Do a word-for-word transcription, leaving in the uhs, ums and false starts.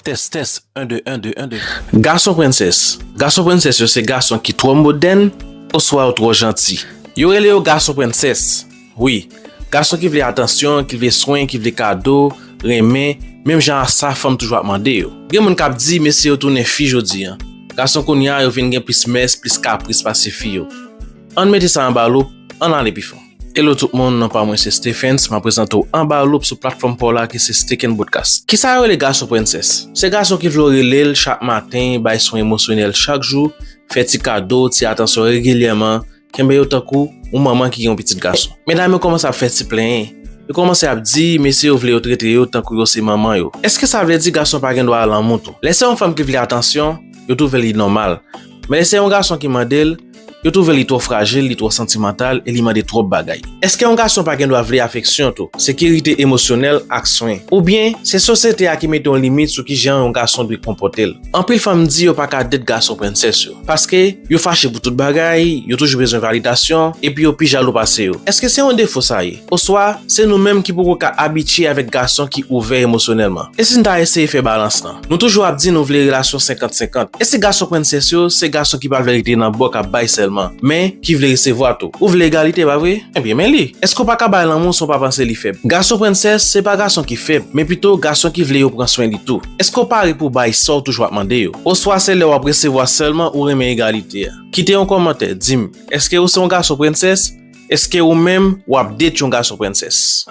Tès, tès, en, de, en, de, en, de. Gason prensès. Gason prensès yo se gason ki twò modèn oswa yo twò janti. Yo rele yo gason prensès. Wi, gason ki vle atansyon, ki vle swen, ki vle kado, renmen, menm jan a sa fanm toujou ap mande yo. Gen moun k ap di mesye yo tounen fi jodi a. Gason kounye a yo vin gen plis mès, plis kapris pase fi yo. Ann mete sa anba loup, ann ale pi fon. Hello tout moun, non pa mwen se Stephens, m ap prezante w Anba Loup sou platfòm pa w la ki se Steak and Broadcast. Kisa yo rele gason prensès? Se gason ki vle w rele l chak maten, bay swen emosyonèl chak jou, fè ti kado, ti atansyon regilyèman, kenbe yo tankou yon manman ki gen yon pitit gason. Medam yo kòmanse ap fè ti plenyen. Yo kòmanse ap di mesye yo vle yo trete yo tankou yo se manman yo. Èske sa vle di gason pa gen dwa lanmou tou? Lè se yon fanm ki vle atansyon, yo twouve li nòmal. Men lè se yon gason ki mande l, yo twouve li twò frajil, li twò santimantal e li mande twòp bagay. Èske yon gason pa gen dwa vle afeksyon tou, sekirite emosyonèl ak swen? Oubyen se sosyete a ki mete yon limit sou kijan yon gason dwe konpòte l? Anpil fanm di yo pa ka date gason prensès yo, paske yo fache pou tout bagay, yo toujou bezwen validasyon, epi yo pi jalou pase yo. Èske se yon defo sa ye? Oswa se nou menm ki poko ka abitye avèk gason ki ouvè emosyonèlman? E si n ta eseye fè balans lan? Nou toujou ap di nou vle relasyon senkant senkant. E si gason prensès yo se gason ki pa vle rete nan bò k ap bay sèlman, men ki vle resevwa tou? Ou vle egalite, pa vre? Ebyen, men li. Èske w pa ka bay lanmou san w pa panse li fèb? Gason prensès se pa gason ki fèb, men pito gason ki vle yo pran swen li tou. Èske w pare pou bay sa w toujou ap mande yo? Oswa se lè w ap resevwa sèlman ou renmen egalite a? Kite yon kòmantè, di m, èske ou se yon gason prensès? Èske ou menm w ap date yon gason prensès?